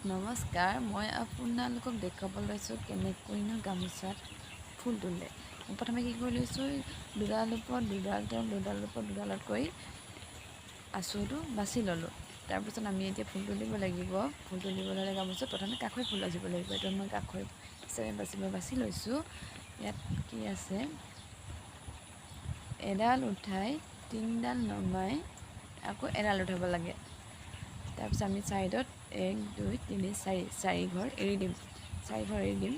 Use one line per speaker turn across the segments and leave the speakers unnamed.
নমস্কাৰ, মই আপোনালোকক দেখুৱাব লৈছোঁ কেনেকৈনো গামোচাত ফুল তোলে। মই প্ৰথমে কি কৰি লৈছোঁ, দুডাল ওপৰত দুডাল তল, দুডাল ওপৰত দুডালত কৰি আঁচুটো বাছি ল'লোঁ। তাৰপিছত আমি এতিয়া ফুল তুলিব লাগিব। ফুল তুলিবলৈ হ'লে গামোচাত প্ৰথমে কাষৈ ফুল বাচিব লাগিব। এইটো মই কাষৈ হিচাপে বাছি লৈছোঁ। ইয়াত কি আছে, এডাল উঠাই তিনিডাল নমাই আকৌ এডাল উঠাব লাগে। তাৰপিছত আমি ছাইডত 1 2 3 4 চাৰি ঘৰ এৰি দিম। চাৰি ঘৰ এৰি দিম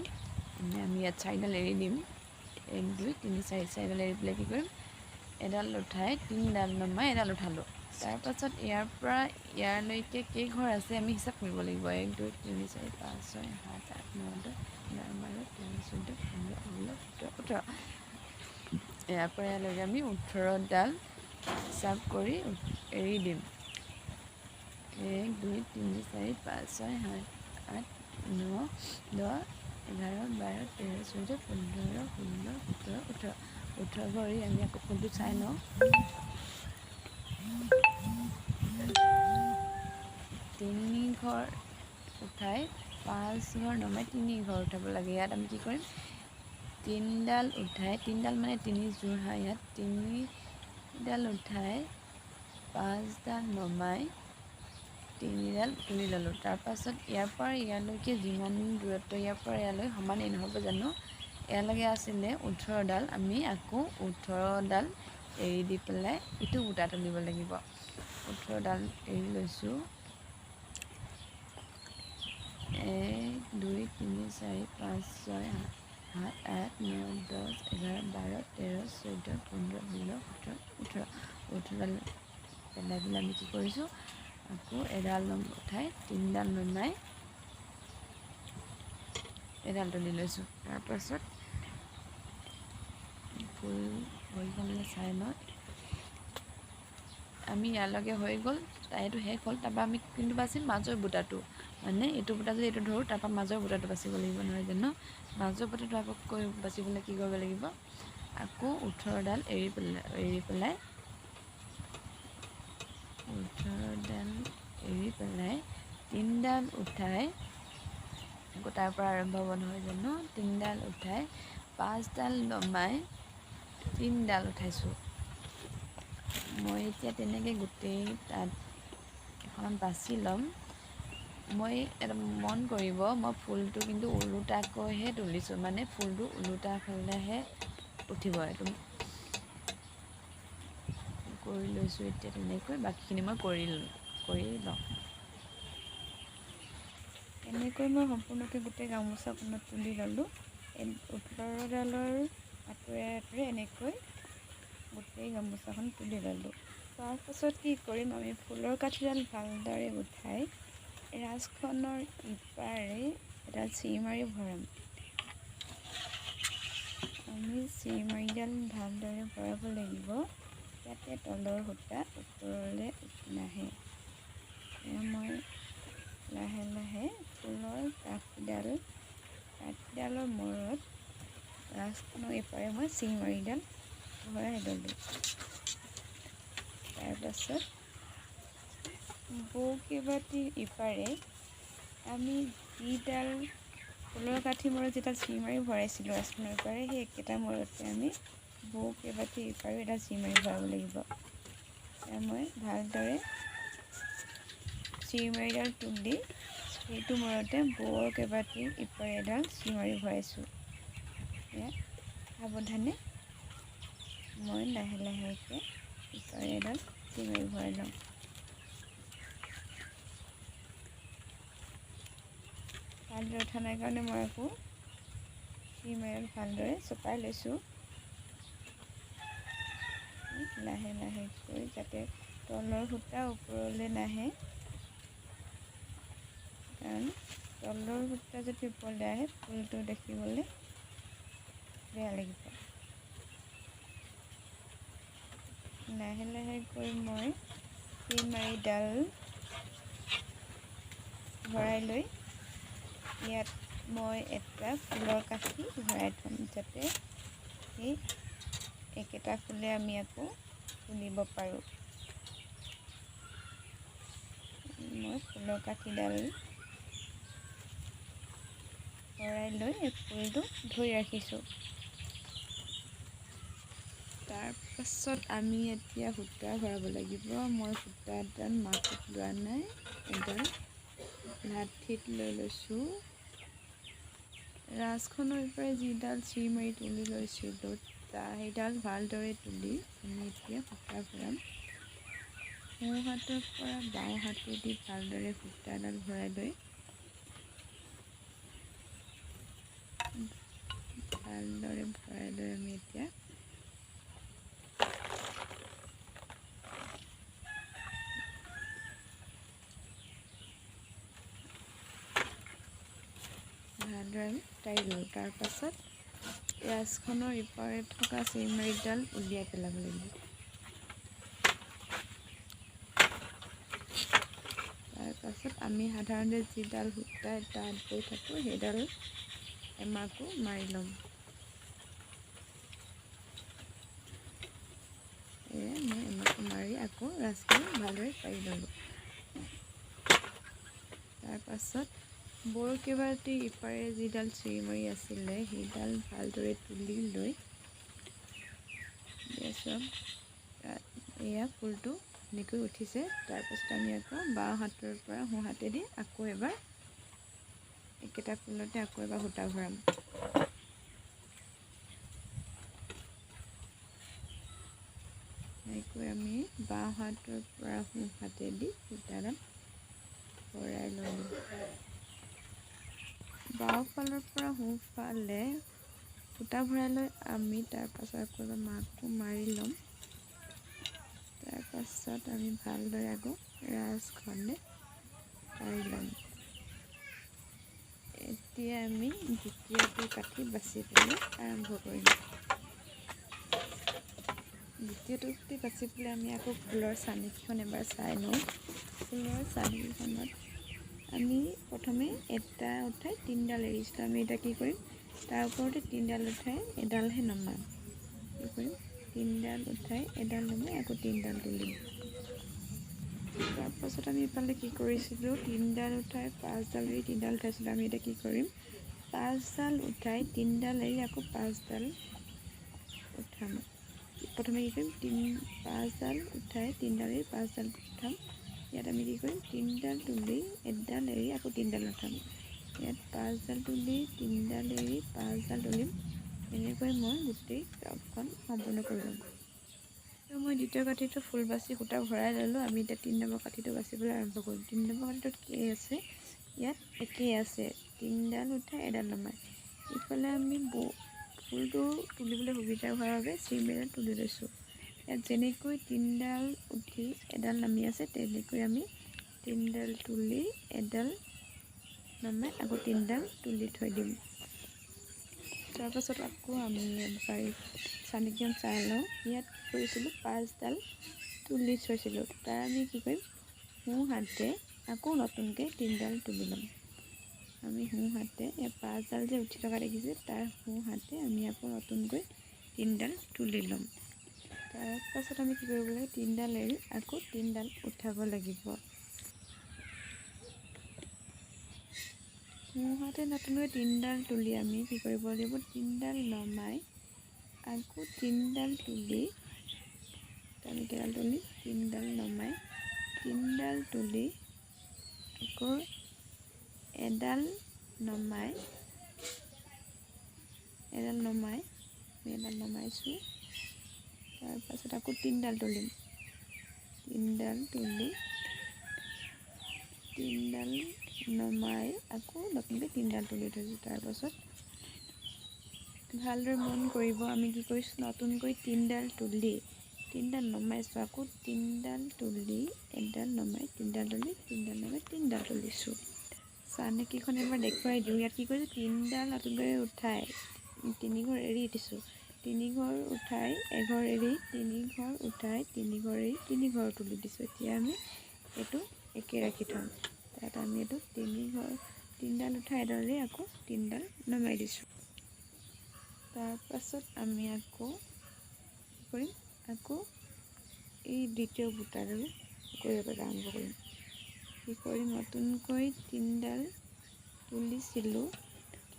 মানে আমি ইয়াত চাৰিডাল এৰি দিম। 1 2 3 4 চাৰিডাল এৰি পেলাই কি কৰিম, এডাল উঠাই তিনিডাল নমাই এডাল উঠালোঁ। তাৰপাছত ইয়াৰ পৰা ইয়ালৈকে কেইঘৰ আছে আমি হিচাপ কৰিব লাগিব। 1 2 3 4 5 6 7 8 9 10 11 12 13 14 15 16 17 18। ইয়াৰ পৰা ইয়ালৈকে আমি 18ডাল হিচাপ কৰি এৰি দিম। 1 2 3 4 5 6 7 8 9 10 11 12 13 14 15 16 17 18। 18 ঘৰ এৰি আমি আকৌ ফুলটো চাই লওঁ। তিনি ঘৰ উঠাই 5 ঘৰ নমাই 3 ঘৰ উঠাব লাগে। ইয়াত আমি কি কৰিম, তিনিডাল উঠাই, তিনিডাল মানে তিনি যোৰ, ইয়াত তিনিডাল উঠাই 5ডাল নমাই তিনিডাল তুলি ল'লোঁ। তাৰপাছত ইয়াৰ পৰা ইয়ালৈকে যিমান দূৰত্ব, ইয়াৰ পৰা ইয়ালৈ সমানেই নহ'ব জানো? ইয়ালৈকে আছিলে 18ডাল, আমি আকৌ 18ডাল এৰি দি পেলাই ইটো বুটা তুলিব লাগিব। 18ডাল এৰি লৈছোঁ। 1 2 3 4 5 6 7 8 9 10 11 12 13 14 15 16 17 18। 18ডাল পেলাই পেলাই আমি কি কৰিছোঁ, আকৌ এডাল উঠাই তিনিডাল নমাই এডাল তুলি লৈছোঁ। তাৰপাছত ফুল বহীখনলৈ চাই লওঁ। আমি ইয়ালৈকে হৈ গ'ল, এইটো শেষ হ'ল। তাৰপৰা আমি কিন্তু বাচিম মাজৰ বুটাটো, মানে এইটো বুটা যদি এইটো ধৰোঁ, তাৰপৰা মাজৰ বুটাটো বাচিব লাগিব নহয় জানো? মাজৰ বুটাটো আকৌ বাচিবলৈ কি কৰিব লাগিব, আকৌ 18ডাল এৰি পেলাই 18ডাল এৰি পেলাই তিনিডাল উঠাই আকৌ তাৰ পৰা আৰম্ভ হ'ব নহয় জানো? তিনিডাল উঠাই 5ডাল নমাই তিনিডাল উঠাইছোঁ। মই এতিয়া তেনেকৈ গোটেই তাত এখনত বাছি ল'ম। মই এটা মন কৰিব, মই ফুলটো কিন্তু ওলোটাকৈহে তুলিছোঁ, মানে ফুলটো ওলোটা ফালেহে উঠিব। এইটো কৰি লৈছোঁ এতিয়া তেনেকৈ, বাকীখিনি মই কৰি লওঁ।
এনেকৈ মই সম্পূৰ্ণকৈ গোটেই গামোচাখনত তুলি ল'লোঁ। 18ডালৰ আঁতৰে আঁতৰে এনেকৈ গোটেই গামোচাখন তুলি ল'লোঁ। তাৰপাছত কি কৰিম, আমি ফুলৰ কাঠিডাল ভালদৰে উঠাই ৰাঁচখনৰ ইপাৰে এডাল চিৰিমাৰি ভৰাম। আমি চিৰিমাৰিডাল ভালদৰে ভৰাব লাগিব যাতে তলৰ সূতা ওপৰলৈ উঠি নাহে। মই লাহে লাহে ফুলৰ কাঠিডালৰ মূৰত ৰাঁচখনৰ ইপাৰে মই চিৰিমাৰিডাল ভৰাই ল'লোঁ। তাৰপাছত বৌ কেইবাটিৰ ইপাৰে আমি যিডাল ফুলৰ কাঠি মূৰত যিডাল চিৰিমাৰি ভৰাইছিলোঁ ৰাঁচখনৰ ইপাৰে, সেই একেটা মূৰতে আমি বৌ কেইবাটিৰ ইপাৰেও এডাল চিৰিমাৰি ভৰাব লাগিব। মই ভালদৰে চিৰিমাৰিডাল তুলি সেইটো মূৰতে বৌৰ কেইবাটিৰ ইপাৰে এডাল চিৰিমাৰি ভৰাইছোঁ। এয়া সাৱধানে মই লাহে লাহেকৈ ইপাৰে এডাল চিৰিমাৰি ভৰাই লওঁ। ভালদৰে উঠা নাই কাৰণে মই আকৌ চিৰিমাৰিডাল ভালদৰে চপাই লৈছোঁ। লাহে লাহেকৈ যাতে তলৰ সূতা ওপৰলৈ নাহে, কাৰণ তলৰ সূতা যদি ওপৰলৈ আহে ফুলটো দেখিবলৈ বেয়া লাগিব। লাহে লাহেকৈ মই চিৰিমাৰিডাল ভৰাই লৈ ইয়াত মই এটা ফুলৰ কাঠি ভৰাই থ'ম, যাতে সেই একেটা ফুলে আমি আকৌ তুলিব পাৰোঁ। মই ফুলৰ কাঠিডাল ভৰাই লৈ এই ফুলটো ধৰি ৰাখিছোঁ।
তাৰপাছত আমি এতিয়া সূতা ভৰাব লাগিব। মই সূতা এডাল মাকুত লোৱা নাই, এডাল লাঠিত লৈ লৈছোঁ। ৰাজখনৰ পৰা যিডাল চিৰি মাৰি তুলি লৈছিলোঁ সেইডাল ভালদৰে তুলি আমি এতিয়া সূতা ভৰাম। সোঁ হাতৰ পৰা বাওঁ হাতেদি ভালদৰে সূতাডাল ভৰাই লৈ ভালদৰে ভৰাই লৈ আমি এতিয়া ভালদৰে আমি তাৰি ল'লোঁ। তাৰপাছত ৰাজখনৰ ইপাৰে থকা চিৰিমাৰিডাল উলিয়াই পেলাব লাগিব। তাৰপাছত আমি সাধাৰণতে যিডাল সূতা তাঁত বৈ থাকোঁ সেইডাল এমাকো মাৰি ল'ম। এয়া মই এমাকো মাৰি আকৌ ৰাজখন ভালদৰে পাৰি ল'লোঁ। তাৰপাছত বৰকীবাতিৰ ইপাৰে যিডাল চিৰিমাৰি আছিলে সেইডাল ভালদৰে তুলি লৈ চব এয়া ফুলটো এনেকৈ উঠিছে। তাৰপাছত আমি আকৌ বাওঁ হাতৰ পৰা সোঁ হাতেদি আকৌ এবাৰ একেটা ফুলতে আকৌ এবাৰ সূতা ভৰাম। এনেকৈ আমি বাওঁ হাতৰ পৰা সোঁ হাতেদি সূতাডাল ভৰাই ল'লোঁ। বাওঁফালৰ পৰা সোঁফালে সূতা ভৰাই লৈ আমি তাৰপাছত আকৌ এবাৰ মাকো মাৰি ল'ম। তাৰপাছত আমি ভালদৰে আকৌ ৰাজখনে পাৰি ল'ম। এতিয়া আমি দ্বিতীয়টো কাঠি বাচিবলৈ আৰম্ভ কৰিম। দ্বিতীয়টো কাঠি বাচিবলৈ আমি আকৌ ফুলৰ চানেকিখন এবাৰ চাই লওঁ। ফুলৰ চানেকিখনত আমি প্ৰথমে এটা উঠাই তিনিডাল এৰিছিলোঁ। আমি এতিয়া কি কৰিম, তাৰ ওপৰতে তিনিডাল উঠাই এডালহে নমাম। কি কৰিম, তিনিডাল উঠাই এডাল নমাই আকৌ তিনিডাল তুলিম। তাৰপাছত আমি ইফালে কি কৰিছিলোঁ, তিনিডাল উঠাই পাঁচডাল এৰি তিনিডাল উঠাইছিলোঁ। আমি এতিয়া কি কৰিম, পাঁচডাল উঠাই তিনিডাল এৰি আকৌ পাঁচডাল উঠাম। প্ৰথমে কি কৰিম, পাঁচডাল উঠাই তিনিডাল এৰি পাঁচডাল উঠাম। ইয়াত আমি কি কৰিম, তিনিডাল তুলি এডাল এৰি আকৌ তিনিডাল উঠাম। ইয়াত পাঁচডাল তুলি তিনিডাল এৰি পাঁচডাল তুলিম। এনেকৈ মই গোটেই টপখন সম্পূৰ্ণ কৰি ল'ম। তো মই দ্বিতীয় কাঠিটো ফুল বাচি সূতা ভৰাই ল'লোঁ। আমি এতিয়া 3 নম্বৰ কাঠিটো বাচিবলৈ আৰম্ভ কৰিম। 3 নম্বৰ কাঠিটোত কি আছে, ইয়াত একেই আছে, তিনিডাল উঠাই এডাল নমাই। ইফালে আমি ফুলটো তুলিবলৈ সুবিধা হোৱাৰ বাবে চিৰিমেৰে তুলি লৈছোঁ। ইয়াত যেনেকৈ তিনিডাল উঠি এডাল নামি আছে, তেনেকৈ আমি তিনিডাল তুলি এডাল নমাই আকৌ তিনিডাল তুলি থৈ দিম। তাৰপাছত আকৌ আমি এবাৰ চানেকিখন চাই লওঁ। ইয়াত কি কৰিছিলোঁ, পাঁচডাল তুলি থৈছিলোঁ। তাৰ আমি কি কৰিম, সোঁ হাতে আকৌ নতুনকৈ তিনিডাল তুলি ল'ম। আমি সোঁ হাতে ইয়াত পাঁচডাল যে উঠি থকা দেখিছে, তাৰ সোঁ হাতে আমি আকৌ নতুনকৈ তিনিডাল তুলি ল'ম। তাৰপাছত আমি কি কৰিব লাগে, তিনিডাল এৰি আকৌ তিনিডাল উঠাব লাগিব। সোঁ হাতে নতুনকৈ তিনিডাল তুলি আমি কি কৰিব লাগিব, তিনিডাল নমাই আকৌ তিনিডাল তুলি, আমি কেইডাল তুলি, তিনিডাল নমাই তিনিডাল তুলি আকৌ এডাল নমাই, এডাল নমাই আমি এডাল নমাইছোঁ। তাৰপাছত আকৌ তিনিডাল তুলিম। তিনিডাল তুলি তিনিডাল নমাই আকৌ নতুনকৈ তিনিডাল তুলি থৈছোঁ। তাৰপাছত ভালদৰে মন কৰিব, আমি কি কৰিছোঁ, নতুনকৈ তিনিডাল তুলি তিনিডাল নমাইছোঁ, আকৌ তিনিডাল তুলি এডাল নমাই তিনিডাল তুলি তিনিডাল নমাই তিনিডাল তুলিছোঁ। চানেকিখন এবাৰ দেখুৱাই দিওঁ। ইয়াত কি কৰিছোঁ, তিনিডাল নতুনকৈ উঠাই তিনিঘৰ এৰি দিছোঁ। তিনিঘৰ উঠাই এঘৰ এৰি তিনিঘৰ উঠাই তিনিঘৰ এৰি তিনিঘৰ তুলি দিছোঁ। এতিয়া আমি এইটো একে ৰাখি থ'ম। তাত আমি এইটো তিনিডাল উঠাই এডাল এৰি আকৌ তিনিডাল নমাই দিছোঁ। তাৰপাছত আমি আকৌ কি কৰিম, আকৌ এই দ্বিতীয় বুটাডাল কৰিবলৈ আৰম্ভ কৰিম। কি কৰিম, নতুনকৈ তিনিডাল তুলিছিলোঁ,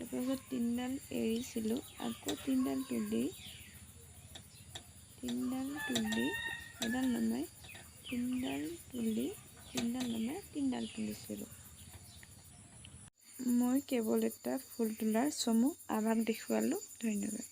তাৰপাছত তিনিডাল এৰিছিলোঁ, আকৌ তিনিডাল তুলি, তিনিডাল তুলি এডাল নমাই, তিনিডাল তুলি, তিনিডাল নমাই, তিনিডাল তুলিছিলোঁ। মই কেৱল এটা ফুল তোলাৰ চমু আভাস দেখুৱালোঁ। ধন্যবাদ।